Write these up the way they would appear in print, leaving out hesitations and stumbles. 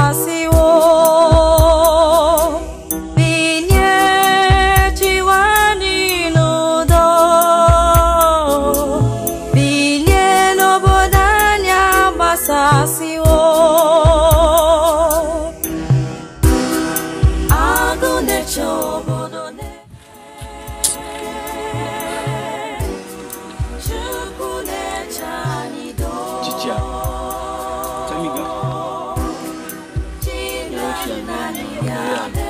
agbasasiwo. Binye chiwani n'udo. Bilie n'obodo anyị agbasasiwo. Agụ na-eche obodo na- Chukwu na-eche anyị doo. Chicha. Chamiga. Chineke anyị ga-adị.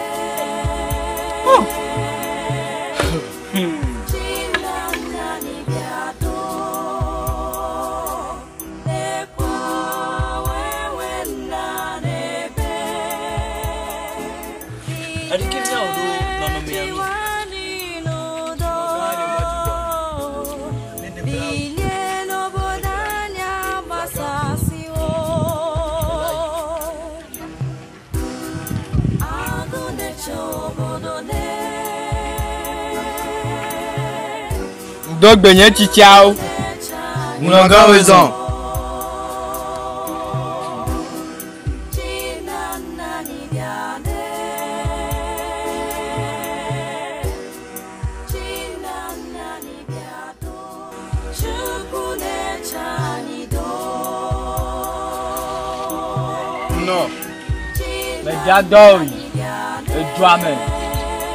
Chineke anyị bịa doo. Lekwa wewe nna n'ebe. Adike mi awo do nɔnɔme ya nu. Chiwani n'udo. Bilie n'obodo anyị agbasasịwo. Agụ na-eche obodo na- Ŋdɔgbenye tsitsiawo. na-eche anyị Ŋlɔgã wezɔn. Chinanna anyị bịa lee. Chinanna anyị bịa doo. Chukwu na-eche anyị doo. Nɔ. Chinanna Media dɔ yi. anyị bịa lee. Edua me.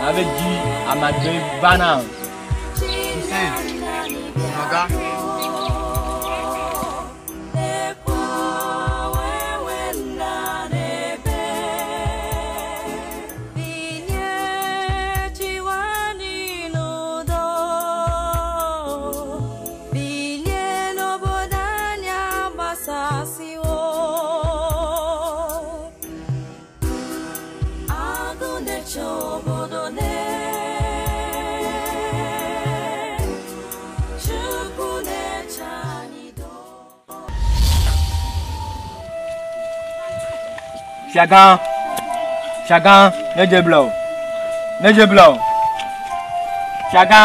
Nabe dzi amagbe va na. Chinanna anyị bịa Ŋlɔgã. doo. Lekwa wewe nna n'ebe. Binye chiwani n'udo. Bilie n'obodo anyị agbasasịwo. Agụ na-eche obodo na- Chukwu na-eche anyị doo. Fiagã. Fiagã. Ne dze bla o. Ne dze bla o. Fiagã.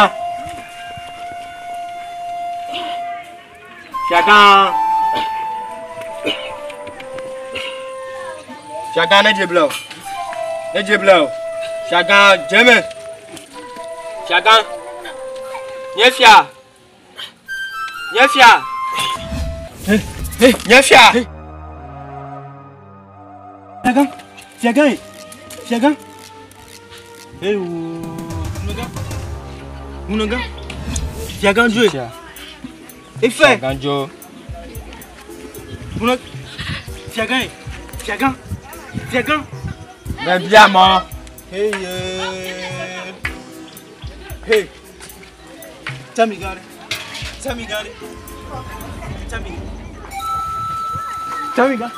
Fiagã. Fiagã ne dze bla o. Ne dze bla o. Fiagã dze me. Fiagã. Nye fia. Nye fia. Nye fia. Fiagã. Fiagã ye. Fiagã. Ewo. Ŋunɔgã. Ŋunɔgã. Fiagã dzoe. Efe. Fiagã dzo. Ŋunɔ. Fiagã ye. Fiagã. Fiagã. Mebia mɔ. Hey, hey. Tami got it. Tami got it. Tami. Tamiga.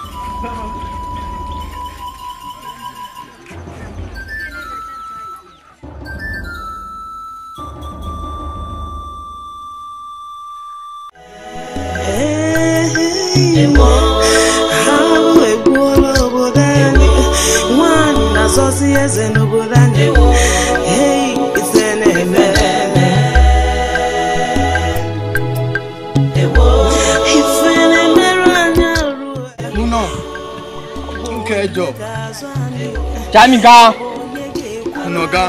Arụ egbuola obodo anyị, nwaanyị na-azọzi eze n'obodo anyị. Hey, ife na-eme. Ife na-emerụ anyị arụ. Ŋunɔ. Nke dzɔ. Ga-azụ anyị. Tamiga. Onye ga-ekwu Ŋunɔgã.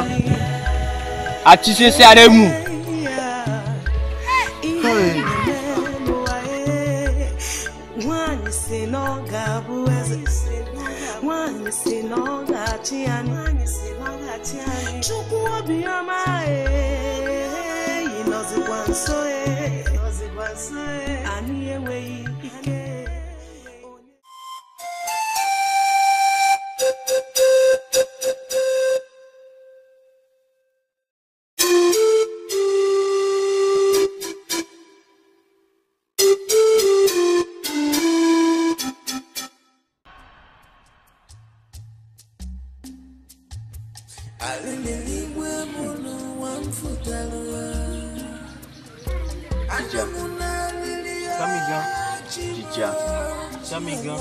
Ati sese aɖe mu. ihe na-eme n'ụwa e. Nwaanyị si na ọ ga-abụ eze. Nwaanyị si na ọ ga-achị anyị. Chukwu obiọma ee, ị nọzikwa nso ee. Anyị enweghị ike. Tamiga. Chichia. Tamiga.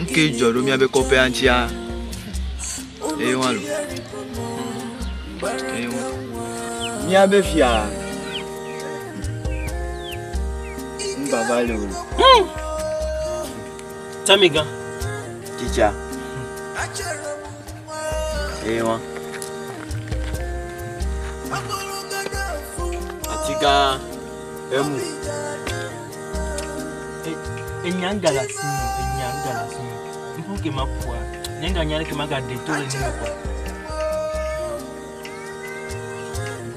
Nke dzɔ ɖo míabe kɔƒea ŋutia. Eye wa lo. Eye wa. Míabe fia. Ŋgbava le o. Tsamiga. Tsitsia. Eye wa. Atiga emu. Enya ŋgala si me, enya ŋgala si me. Ŋku ke ma ƒoa, nye ŋga nya ɖe ke ma ga ɖe to le nu me kpɔ.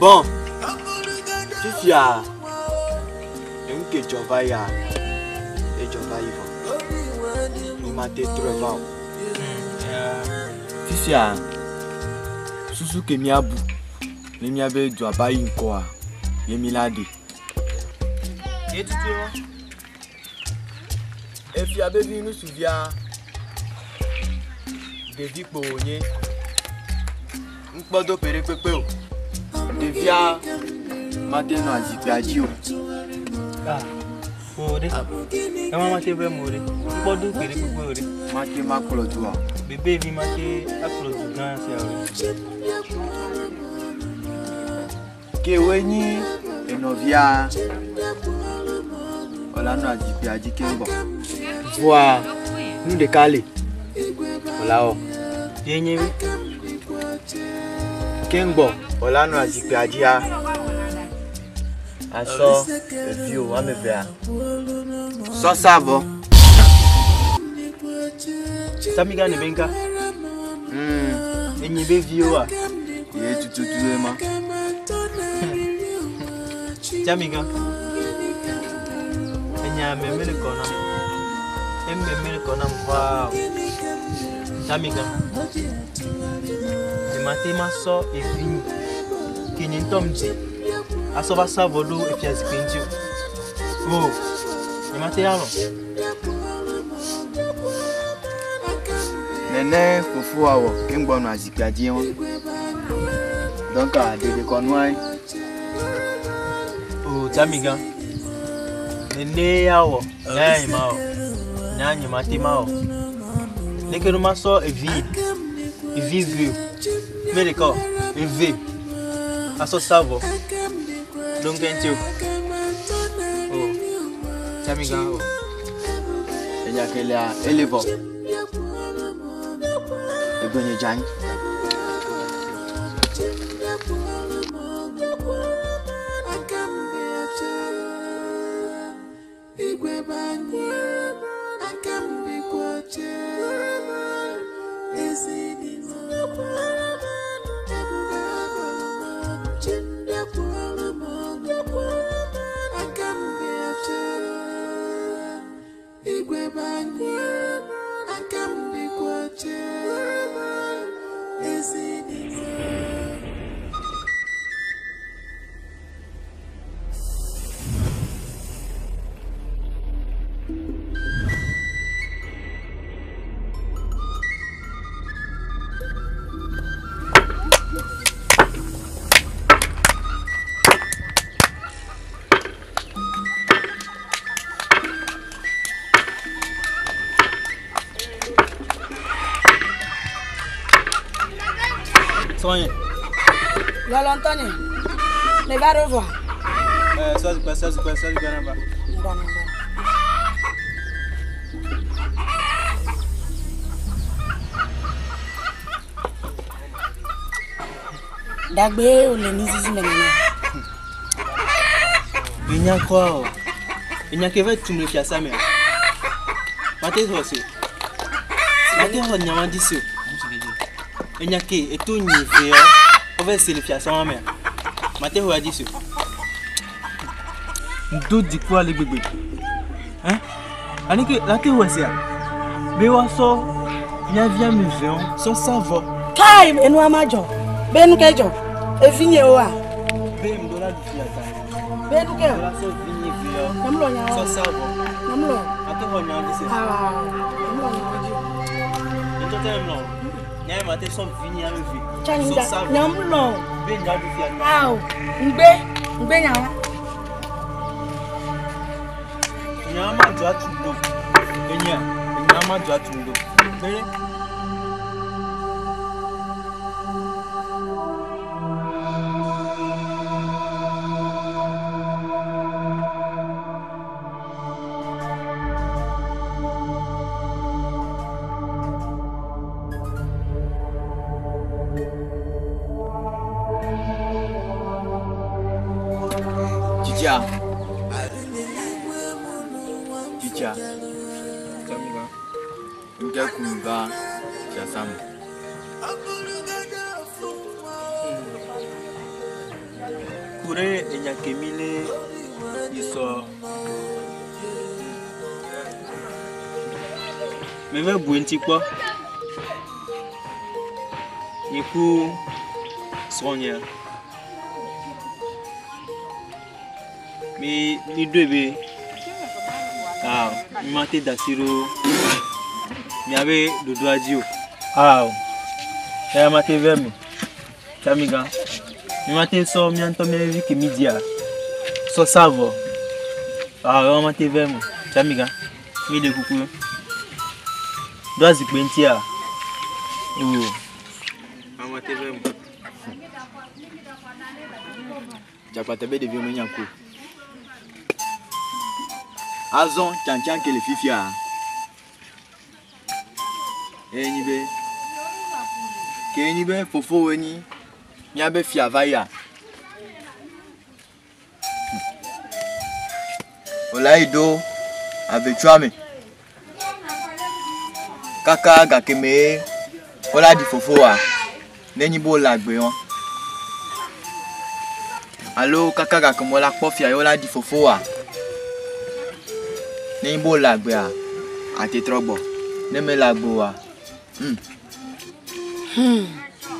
Bon. Fifia enu ke dzɔ va yia, edzɔ va yi vɔ. Mi ma te trɔe va o. Fifia susu ke míabu ne míabe dua ba yi ŋkɔa ye mi la ɖe. Ye tutu wa. Efia be vi nusuvia ɖevi kpo wònye. Ŋkpɔ do ƒe ɖe kpekpe o. Ɖevia mate nɔ zikpuia dzi o. Ah, o ɖe. Ema mate ʋe mo ɖe. Ŋkpɔ do ƒe ɖe kpekpe o ɖe. Mate ma kplɔ dua. Bebe vi mate akplɔ du gã sia o ɖe. Ke woe nyi enɔvia wòla nɔ zikpuia dzi keŋ gbɔ. Vɔa nu ɖeka le wòla wɔ. Ye nye be. Keŋ gbɔ wòla nɔ zikpuia dzia asɔ eviwo woame evea sɔ sa vɔ. Tsamiga ne be ŋka. Enyi be viwoa. Ye tututu ye ma. Tsamiga. Enya me mele kɔ nam. Eme mele kɔ nam vaa o. Tsamiga. Nye mate ma sɔ evi nyi. Ke nye ŋutɔ ŋdzi. Asɔ va sa vɔ ɖo efia zikpui ŋuti o. O. Nye mate alɔ. Nene fofoa wɔ keŋ gbɔ nɔ zikpuia dzi wa. Donc ɖeɖe kɔnua ye. O Tsamiga. Nene ya wɔ. Nya nye ma wɔ. Nya nye mate ma wɔ. Leke ɖo ma sɔ evi evi vi o. Me ɖeka o. Eve. Asɔ sa vɔ. Ɖo ŋke ŋuti o. O. Tsamiga o. Enya ke lea ele vɔ. Egbe nye dze anyi. Igwe banye aka m dịkwa ọcha ezi dị m ebube agọrọ m chi ndị kwuola m ọnụ aka m dị ọcha igwe banye aka m dịkwa ọcha ezi dị m. Sɔnye. Lɔlɔ̃tɔ nye. Ne va ɖo vɔa. Ɛɛ sɔ zikpui sɔ zikpui sɔ zikpui na ba. Ŋgbɔna ŋgbɔna. Dagbe wòle nuzizi me nene. Enya kɔa o. Enya ke va tum le fiasa mea. Mate xɔ se. Mate xɔ nya ma dzi se o. Enya ke eto nyi ve yɔ. Wova se le fiasa ma mea. Mate xɔ ya dzi se o. Ŋdo dziku ale gbegbe. Hein? Ani ke la ke wɔ sia. Be woasɔ míavi ame evewo sɔ sa vɔ. Kai enua ma dzɔ. Be nu ke dzɔ. Evi nye woa. Be ŋdɔ la ɖu fia ta. Be nu ke. La sɔ vi nyi ve yɔ. Nyamlɔ nyawo. Sɔ sa vɔ. Nyamlɔ. Mate xɔ nya dzi se. Ah, nyamlɔ nyawo dzi. Ŋutɔ tɛ mlɔ. Nya ye mate sɔ vi nyi ame eve. Tsa Sɔ nyi sa vɔ. nyamlɔ. Be nya ɖu fia ta. Awo. Ŋgbe ŋgbe nyawa. Nya ma dzɔ atu do. Enya enya ma dzɔ atu do. Be Tsitsia. Tsitsia. Nke ku va fiasa me. Ku ɖe enya ke mi le yi sɔ. Me ve bu eŋuti kpɔ. Nye ku srɔ̃nyea. Mi mi ɖoe be ah mi mate da asi ɖo miabe ɖoɖoa dzi o. Ah eya mate ve eme. Tsamigã, mi mate sɔ mía ŋutɔ mía vi ke mi dzia sɔ sa vɔ. Ah eya mate ve eme o. Tsamigã, mi ɖe kuku. Ɖo azikpui ŋutia. O. Eya mate ve eme o. Dzakpata be ɖeviwo menya ku o. Azɔ tsantsan ke le fifia eye nyi be ke nyi be fofowoe nyi míabe fia va yia. Wòle ayi ɖo avetsua me kaka gakeme wola ɖi fofowoa nenyi be wole agbe wɔm alo kaka gakeme wola kpɔ fia ye wola ɖi fofowoa nenyi be wole agbea ate trɔ gbɔ ne mele agbe oa hmm.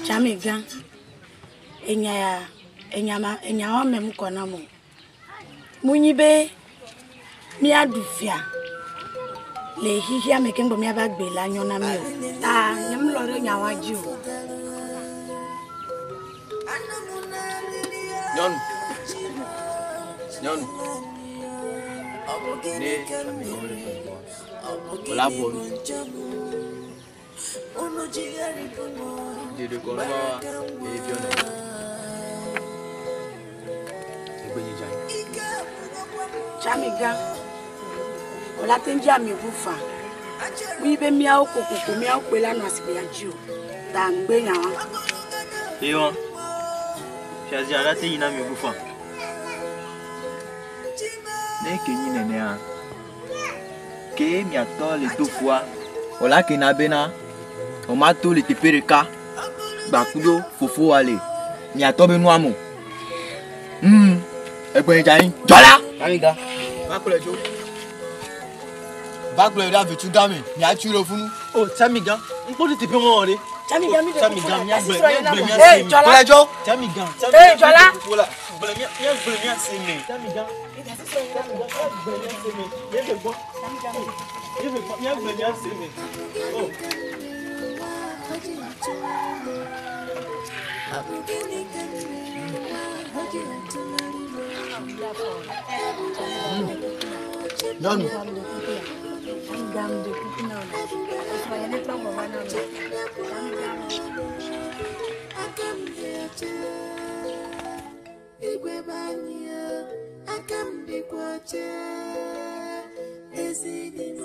Tsamigã, enya ya enya ma enya wa me mukɔ nam o. Munyi be míaɖu fia le xexea me keŋ gbɔ míaƒe agbe la nyɔ na mí o. Ta nye melɔ ɖe nya wa dzi o. Nyɔnu, nyɔnu, ne amewo le ƒe gbɔ, wòle abɔ nu. Ɖeɖe kɔ nu wa eye fiɔ nɔ. Egbe nyi dza. Tsamigã, wòle ate ŋu dze ami ʋu faa. Munyi be míawo kokoko míawo kpoe la nɔ asikpea dzi o. Ta ŋgbe nya wa. Eyɔ, fiazia la te yina ami ʋu faa. Ne ke nyi nenea, ke miatɔ le do fua, wòla ke na bena wòma to le teƒe ɖeka gbaku ɖo fofowa le miatɔ be nua me o. Egbe dza anyi. Dzɔla! Tsamigã. Va kplɔe tso. Va kplɔe ɖe avetsu gã me. Miatui ɖe funu. O Tsamigã, ŋkpɔ ɖe teƒe mɔ ɖe. Tsamigã, mi ɖe Tsamigã, kuku míagblẽ la, asi míagblẽ srɔ̃ mía Ee, se me. dzɔla. Kplɔe tso. Tsamigã, Ee, dzɔla. Gblẽ mía míagblẽ mía se me. Tsamigã, Tsamigã, míagblẽ mía se me. Míeve gbɔ. Míeve gbɔ, míagblẽ mía se me. O. Nyɔnu. Tsamigã, mi ɖe kuku na wò. Srɔ̃ nye ne trɔ gbɔ va na mi. Tsamigã. Igwe banye, aka m dịkwa ọcha, ezi dị m.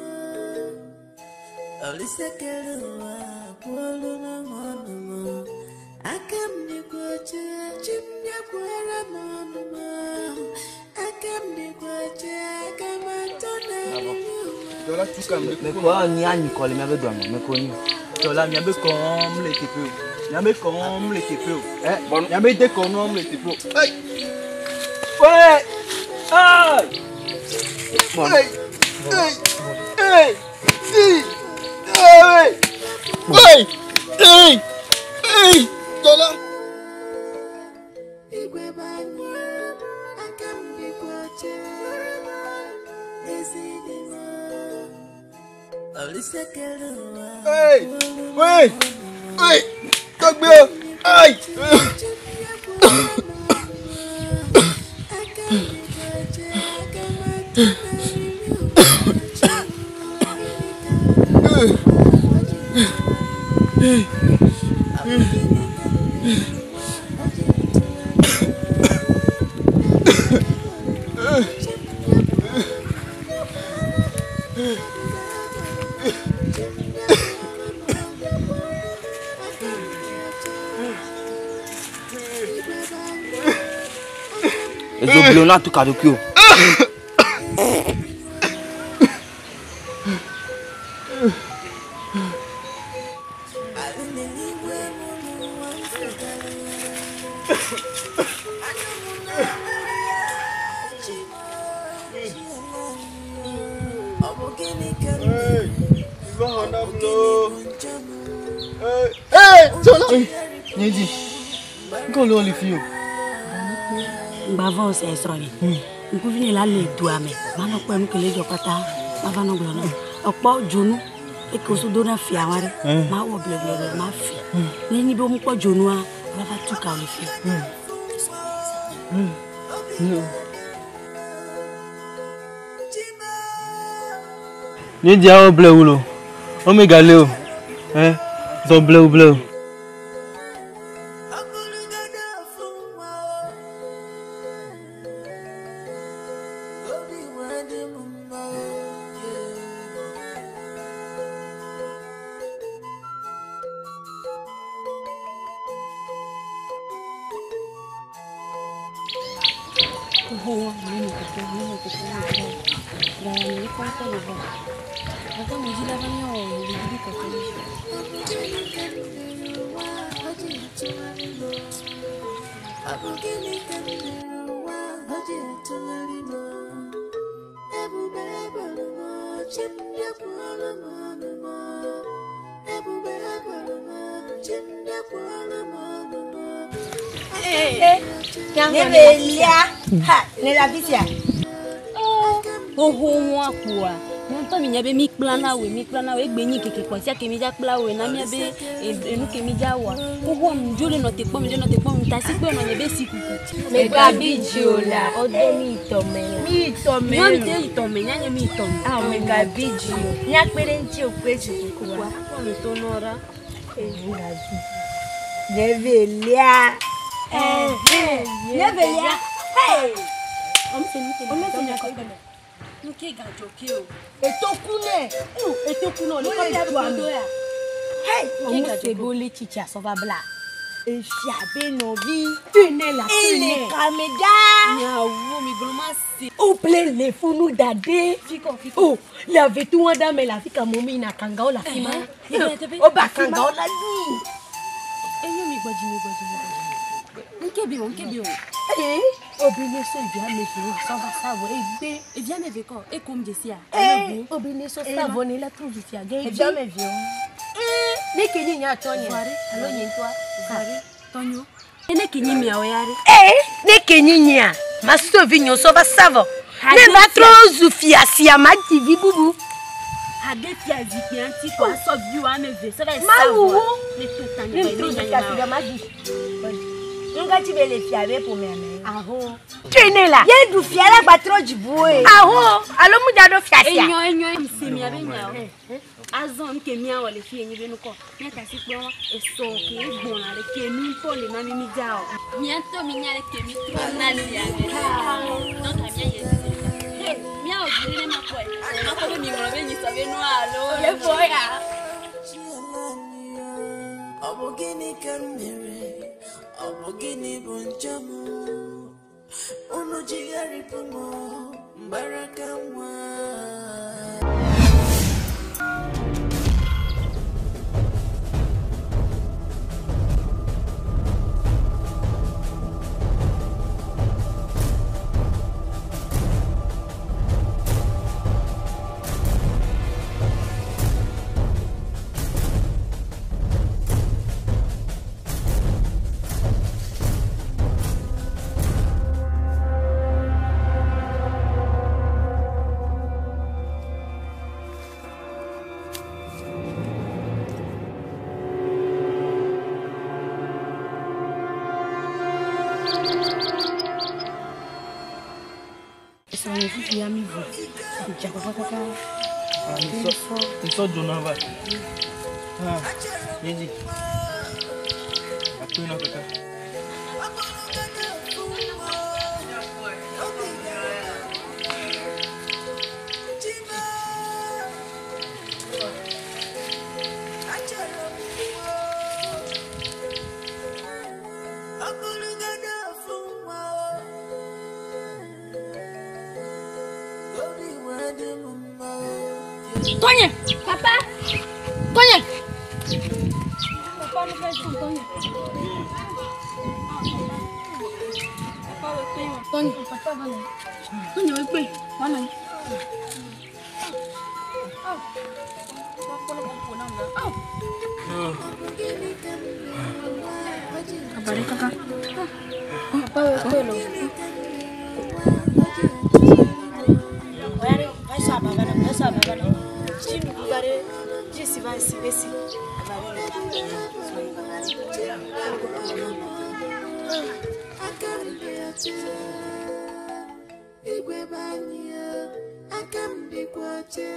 Olise kere ụwa kwuolu na m ọnụ m. Aka m dịkwa ọcha, chi m nyekwara m ọnụ m. Aka m dịkwa ọcha, aka m atọ na Dzɔla tu kam ɖe. Mekɔ nyi anyikɔ le míabe dua me, mekɔ nyi. Dzɔla, miabe kɔm le teƒe o. Miabe kɔm le teƒe o. Eh, miabe de kɔnuam le teƒe o. Hey! Ouais! Hey! Hey! Hey! Hey! Hey! Hey! Hey! Hey! Hey! Dzɔla. Igwe banye, aka m dịkwa ọcha, ezi dị m. Olise kere ụwa Hey! Hey! Hey! Tɔgbe o! Hey! Ezo blewu na tu kaɖokui o. Nyedi, nko le oli fi o. Ŋgbavɔ se srɔ̃ nye. Ŋkuvi nye la le dua me. Manɔ kpɔe nu ke le dzɔ kpata. Mava nɔ gblɔ na. Ekpɔ dzonu eke woso do na fia wa ɖe. Mawɔ bleblebe ma fi. Ne nyi be womekpɔ dzonua, woava tu ka le fi. Nyedi awɔ blewu lo. Omega le o. Eh, zɔ blewu blewu. Ne velia ha ne la fi sia. Xoxo ŋua kpoa ŋutɔ mi nya be mi kpla na woe mi kpla na woe egbe nyi keke kɔsia ke mi dza kpla woe na mia be enu ke mi dza wɔa xoxoa mi dzo le nɔ te kpɔ mi le nɔ te kpɔ mi ta si kpe nɔ nye be si kuku. Megabi dzi o la. Ɔdɔ mi yi tɔme la. Mi yi tɔme. Nyɔ mi te yi tɔme nya nye mi yi tɔme. Ah megabi dzi o. Míakpe ɖe ŋuti o kpe dzi kukua. Kpɔ mi to nɔ ɖa. Ne velia. Ne velia. Hey. Nuke gadzɔ ke o. Etoku nɛ. Etoku nɔ Wole ne kɔfia dua be me. do ya. Hey. Nuke gadzɔ ke o. Ole tsitsi asɔva bla. Efia be nɔvi. Tune la Ele tune. kame ɖa. Nyawo mi gblɔ ma se. O ple le funu da de. Fikɔ fikɔ. O le avetu wɔn da me le afi ka mɔ mi yina kangawo le afi ma. O ba kangawo la dui. Enyo mi gbɔdzi mi gbɔdzi mi gbɔdzi. Nke bi o nke bi o. Ee obìnrin sọ ìdí àmì ìfowó sọba sáwọ egbe. Evia me ve kɔ ekom dzesi a. Ee obìnrin sọ sáwọ ni lẹtọ fìfì àgẹ egbe. Efia me vi o. Ne ke nyi nya tɔ nye alo nye ŋutɔa. Vari tɔnyo. Ene ke nyi miawo ya ɖe. Ee ne ke nyi nyea ma sɔ vi nye sɔba sáwọ. Ne va trɔ zu fiasia ma dzi vi bubu. Ade fia zikpui ŋuti ko asɔ viwo ame eve sɔ va yi Ma sáwọ. wu wo. Ne to ta Ne nye trɔ zu ba yi fiasia ne nya ma dzi. Ŋgati be le fia be ƒomea me. Aho. Tue ne la. Ye ɖu fia la gba trɔ dzibu ye. Aho alo mu dza ɖo fiasia. Enyo enyo se mia be nyawo. Azɔ nu ke miawɔ le fi ye nye be nukɔ. Mia ta si kpɔ esɔ ke egbɔna ɖe ke nu ŋutɔ le na mi mi dza o. Mia ŋutɔ mi nya ɖe ke mi trɔ na lia me. Donc mia yɛ zi ɖeka. Miawɔ vi ɖe ne ma kpɔe. Makpɔ be mi ŋlɔ be nyi sɔ be nua alo le fɔ ya. Ọ bụ gịnị ka m mere? Ọ bụ gịnị bụ njọ m? Unu jigharịpụ m mgbaraka nwa. Sɔ nye fifi ya mi vɔ. Dza kaka. Nsɔ dzona va. Ah, Nyedi. Akpe na kaka. Ọ bụrụgodu ofu nwa o, Tɔnye. Papa. Tɔnye. Papa nu fɛ sɔn tɔnye. Tɔnye. Papa va le. Tɔnye wo kpe. Va nɔ anyi. Abare kaka. Papa wo kpe lo. Igwe be anyị aka m dịkwa ọcha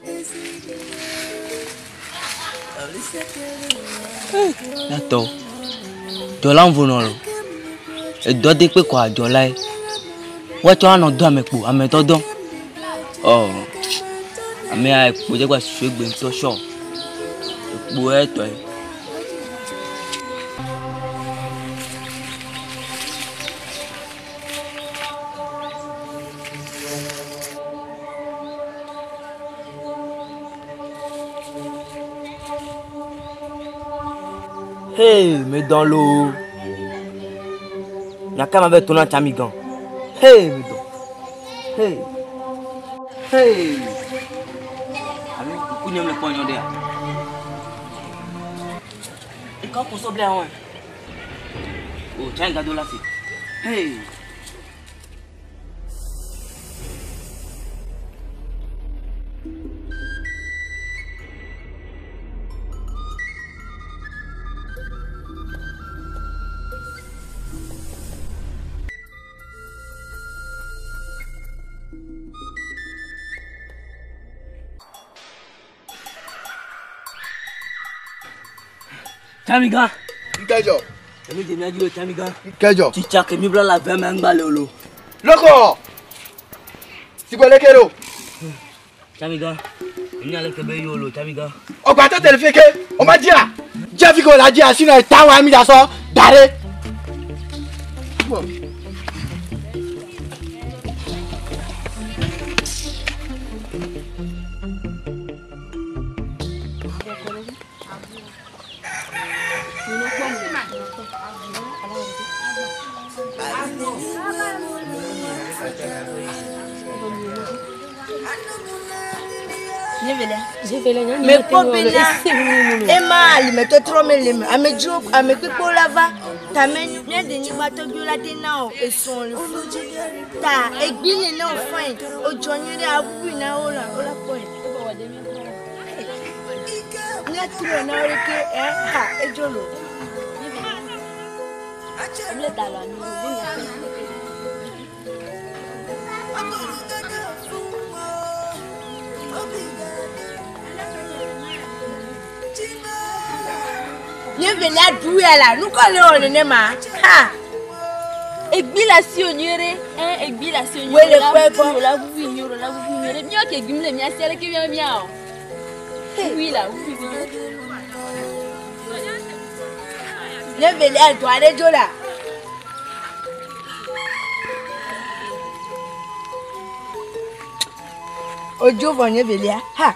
ezi dị Yàtọ̀ dzɔla ń vonɔ lo edɔ de kpe kɔ adzɔla ye woatsɔ anɔ do ame kpo ame dɔdɔ ɔ ame ya ekpo dze gba susu egbe ŋutɔ sɔ ekpo ye tɔ ye. Hey, me dɔn loo. Nyaka ma bɛ tona tsami gan. Hey, me dɔn. Hey. Hey. Alo, ku nyem le kpɔ nyɔ ɖea? Eka ko sɔ bla wɔn. O, tsa yi gado la se. Hey. Tsamiga. Nkẹjọ. Èmi jẹ miájú o Tsamiga. Nkẹjọ. Tsitsa kemi bla la vɛ mɛ ŋgba le o lo. Lọkọ. Sigbẹlẹkẹ lo. Tsamiga. Èmi alẹ kẹ bẹ yí o lo Tsamiga. Ọgbà tó tẹ̀lé feke, o ma jìyà. Jẹ́ fi kò la jìyà sínú ẹ̀ táwọn àmì ìjà sọ dàrẹ́. Mekpɔ bena ema alimetɔtrɔ me le me amedzro amekpekpewo la va tame mía denyigba tɔgbuiwo la te na wo esrɔ̃ le fu ta egbi le na wo fain wodzɔ nyuie ɖe aʋuʋui na wo la wo la kpɔe míatrɔe na wo ɖeke ɛ ha edzo lo. Nye velia du ya la nu kɔ le wɔ nenema ha. Egbi la si o nyuie ɖe ɛn egbi la si o nyuie Wele ɖe kpɔe kpɔ. la ʋuʋui nyuie ɖe la ʋuʋui nyuie ɖe míawo ke egbi mi le mía si aleke mía mía o ʋuʋui la ʋuʋui nyuie. Nye velia dɔ aɖe dzo la. Odzo vɔ nye velia ha.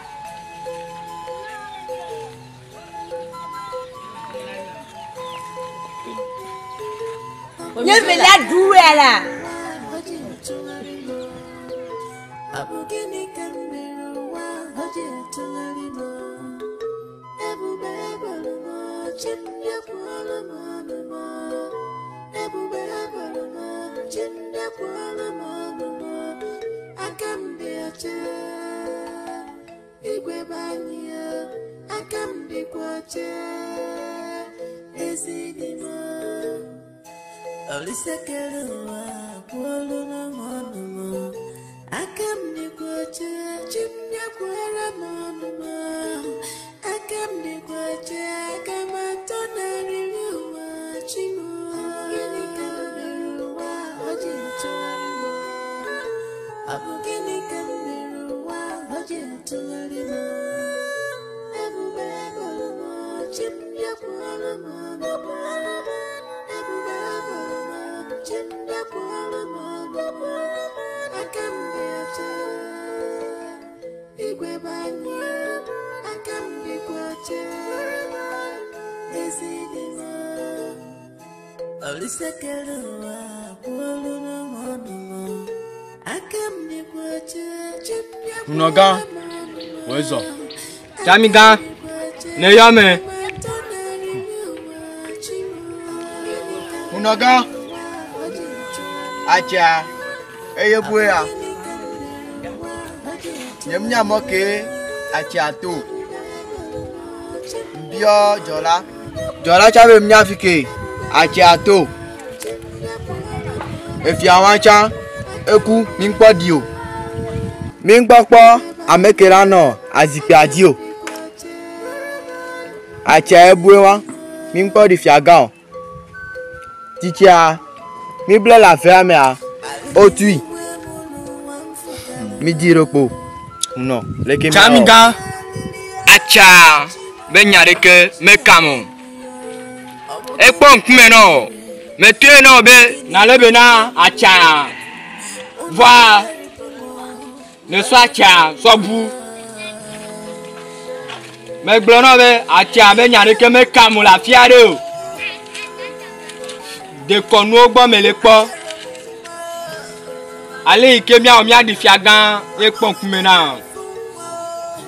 Nye velia du ya la. Ọ bụ gịnị ka m mere ụwa o ji atụgharị m? Ebube eboro m, chi m bịakwuoro m ọnụ m. Ebube eboro m, chi m bịakwuoro m ọnụ m. Aka m dị ọcha, igwe be anyị aka m dịkwa ọcha, ezi dị m. Olise kere ụwa kwuolu m ọnụ m. Aka m dịkwa ọcha, chi m bịakwuoro m ọnụ m. Aka m dịkwa ọcha, aka m atọ narịrị ụwa chi m. Gịnị ka m mere ụwa o ji atụgharị m? Ọ bụ gịnị ka m mere ụwa o ji atụgharị m? Ebube eboro m, chi m bịakwuoro m ọnụ m. Ebube eboro m, chi m bịakwuoro m ọnụ m. Aka m dị ọcha, Igwe be anyị, aka m dịkwa ọcha, ezi dị m. Olise kere ụwa, kwuolu m ọnụ m. Aka m dịkwa ọcha, chi m bịa Hunɔgã, wòezɔ. Tsamigã, ne yɔ me. Hunɔgã, atsia, eye bue ya. Nye nya mɔ ke atsia to. Biɔ dzɔla. Dzɔla tsa be mía fi ke atsia to. Efia wa tsã eku mi ŋkpɔ di o. Mi ŋkpɔ kpɔ ame ke la nɔ azikpuia dzi o. Atsia ebue wa mi ŋkpɔ ɖi fia gã o. Titsia mi ble le avea mea wotui. Mi di ɖo kpo. Nɔ leke mi awɔ. Tsamigã, atsa be nya ɖeke mekam o. Ekpɔ ŋkume na wò. Metoe na wò be nalé be na atsa. Vɔa ne sɔ atsa sɔ bu. Megblɔ na wò be atsa be nya ɖeke mekam o le afi aɖe o. Dekɔnuwo gbɔ mele kpɔ. Ale yi ke míawɔ míaɖi fia gã ye kpɔ ŋkume na wò.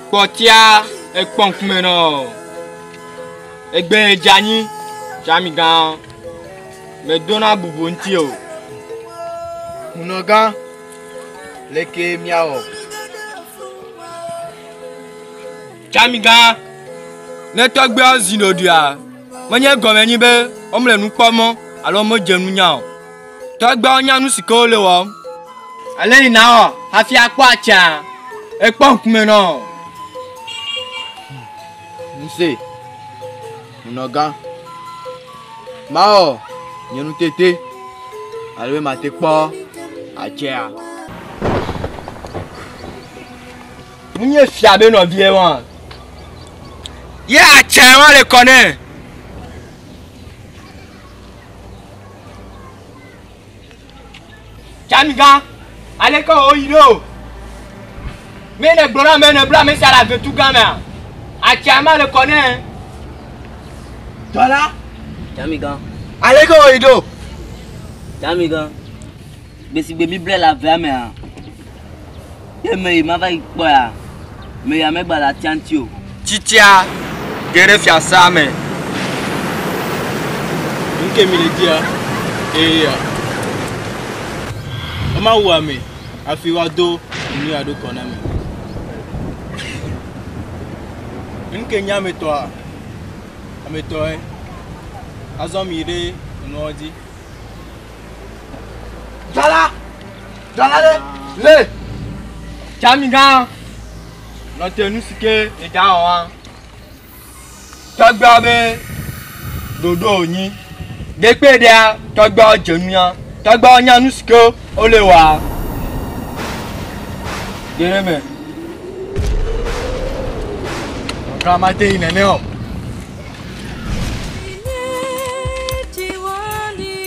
Kpɔtia ekpɔ ŋkume na wò. Egbe dze anyi Tsamigã medona bubu ŋuti o. Hunɔgã, leke míawɔ? Tsamigã, ne tɔgbuiawo zi ɖoɖoea, menye gɔme nyi be womele nu kpɔm alo womedze nunya o. Tɔgbuiawo nya nu si ke wole wɔm. Ale yi nawɔ hafi akpɔ atsia, ekpɔ ŋkume na wò. Nse, hunɔgã, mawɔ nye nutete ale be mate kpɔ atsia. Munye fia be nɔvie wa. Ye atsia wa le kɔ nɛ. Tsamigã, aleke wòyi ɖo? Mi ne gblɔ na ame ne bla ame sia le avetu gã mea, atsia ma le kɔ nɛ. Dɔla. Tsamigã. Aleke wòyi ɖo? Tsamigã, gbesigbe mi ble le avea mea, ye me yi mava yi kpɔ ya, me ya megba le atia ŋuti o. Tsitsia ge ɖe fiasa me. Nke mi le dia, eya. Woma wu ame hafi woado nu ya ɖo kɔ na me. Nke nye ametɔa, ametɔe. Azɔ mi ɖe enua dzi. Dzɔla, dzɔla ɖe, le. Tsamigã, nɔ te nu si ke ne dza wɔ wa. Tɔgbuiawo be ɖoɖo wònyi. Ɖekpe ɖea, tɔgbuiawo dze nunya. Tɔgbuiawo nya nu si ke wole wɔa. Ge ɖe eme. Nɔgã mate yi nene o.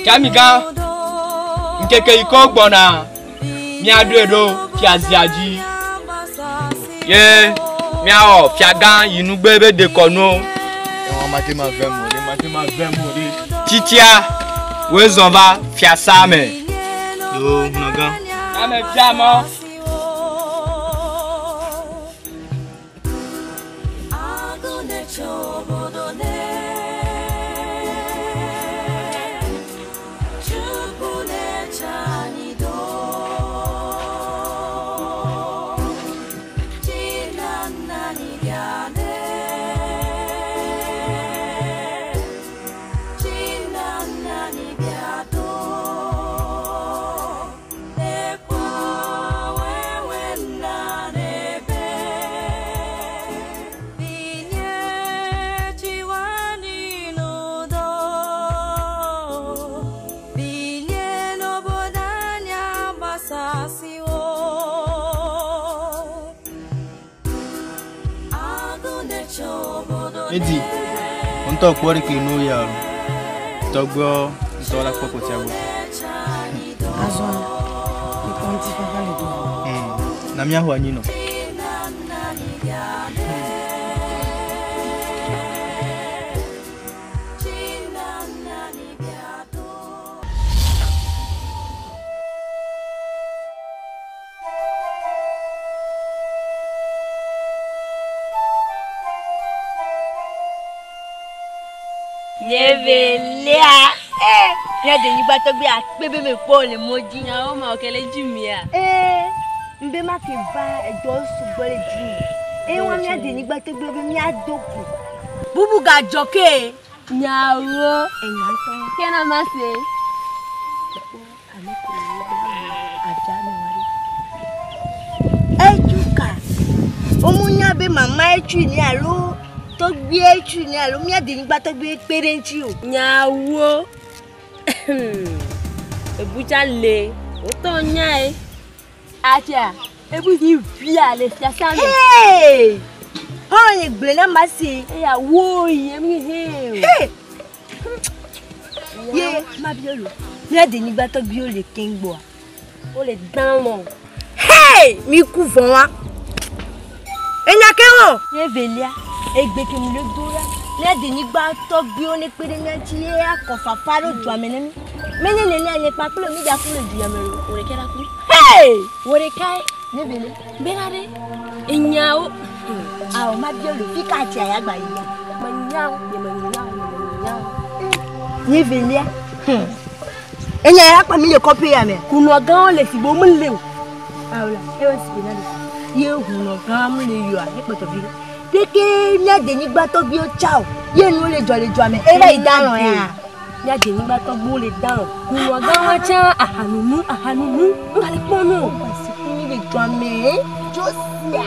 Tsamigã, ŋkeke yi ke wogbɔna, míaɖoe ɖo fiazia dzi. Ye míawɔ fiagã yi nugbe be dekɔnuwo. Ewɔ mate ma vem o ɖe, mate ma vem o ɖe. Tsitsia, woezɔ va fiasa me. Yo, hunɔgã. Ame fia mɔ. Edi, ŋutɔ kpɔ ɖe ke nu ya o. Tɔgbuiawo ŋutɔ la kpɔ kpɔtia gbɔ. Azɔ mikpɔ ŋutifafa le doa. Na míaxɔ anyi nɔ. Nyevelia. Eh, mía denyigba tɔgbi akpe be mekpɔ le mɔ dzi. Nyawo ma ke le dzi mia. Eh, mbe ma ke va edɔ sugbɔ le dzi. Eye wa mía denyigba tɔgbi be mía do go. Bubu gadzɔ ke. Nyawo. Enya ŋutɔ. Ke na ma se. Ame ko le bla avia me wa ɖe. Etsuka. Womunya be mama etsui ne alo tɔgbi etsui ne alo mía denyigba tɔgbi kpe ɖe ŋuti o. Nyawo. Ebutsa le. Wotɔ nyae. Atia. Ebu si via le fiasa me. Hey! Hɔn ye gblẽ na ma se. Eya wo yi emi he. Hey! Ye ma bi lo. Mía denyigba tɔgbiwo le keŋ gbɔa. Wole dan lɔ. Hey! Mi ku vɔ wa. Enya ke wɔ. Nye velia egbe ke mu le do la. Mía denyigba tɔgbiwo ne kpe ɖe mía ŋuti ye akɔfafa ɖo dua me ne mi. Menye nene nye kpakple mi dza ku le dua me lo. Wò ɖeka la ku. Hey! Wò ɖeka ye. Nye velia. Bena ɖe. Enyawo. Awɔ ma bi lo fi ka tsia ya gba yi ya. Menyawo. Nye menyawo. Nye menyawo. Nye velia. Enya ya kpa mi le kɔƒe ya me. Kunɔ gãwo le si bo mele o. Awo la ewa si be na le. Ye hunɔ gã mu le yɔa ye kpɔtɔ vi. Keke mía denyigba tɔgbiwo tsa o. Ye nuwo le dzɔ le dzɔa me. Eva yi da lɔ ya. Mía denyigba tɔgbiwo le da lɔ. Kunɔ gãwo tsa ahanunu ahanunu. Ŋga le kpɔ nu. Basi mi le dzɔa me. Dzo sia.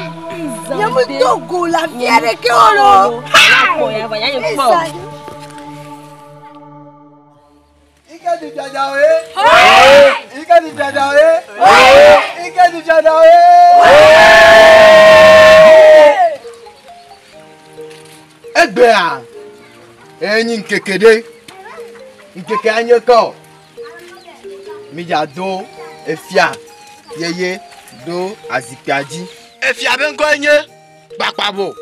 Nye mu do go le afi aɖeke o lo. Kpɔ ya va ya nye kpɔ. Ike di dada oye. Ike di dada oye. Ike di dada oye. Egbea enyi ŋkeke ɖe. Ŋkeke anye kɔ. Midza do efia yeye ɖo azikpia dzi. Efia be ŋkɔe nye Kpakpabo.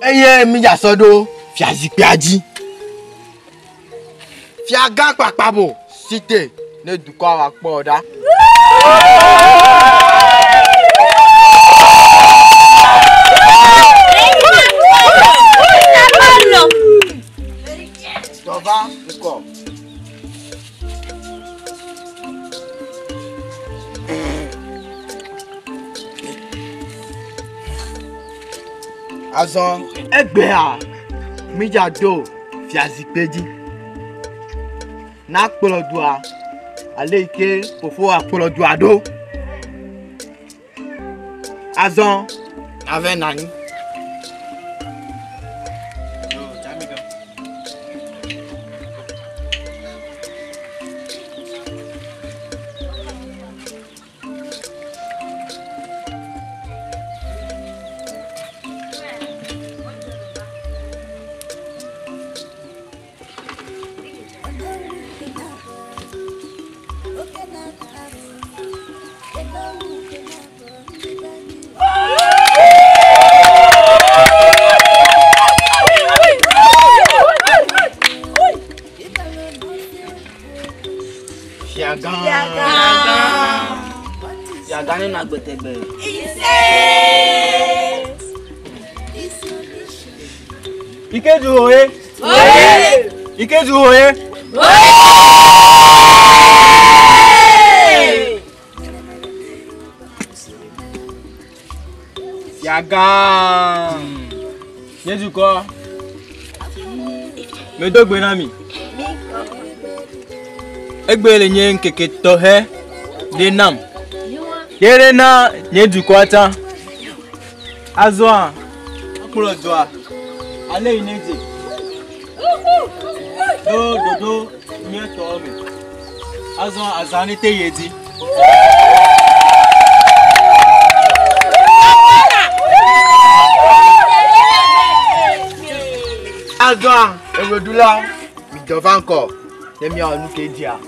Eye midza sɔ ɖo fiazikpuia dzi. Fiagã Kpakpabo si te ne dukɔa wòakpɔ ɖa. Tɔva ŋkɔ. Azɔ egbea midza do fiazikpui dzi. Na kplɔ dua ale yi ke fofoa kplɔ dua ɖo. Azɔ ave na anyi. Fiagã. Fiagã ne nɔ agbe tegbee. Ikedu oye. Ikedu oye. Fiagã. Nye dukɔ. Medo gbe na mi. Egbe le nye ŋkeke tɔxɛ ɖe nam. Ye ɖe na nye dukɔa tsã. Azɔa, akplɔ dua ale yi ne dze. Ɖo ɖoɖo nyuietɔwo me. Azɔ azã ne te yi dzi. Azɔa eweɖula midɔ va ŋkɔ ne miawɔ nu ke dzia.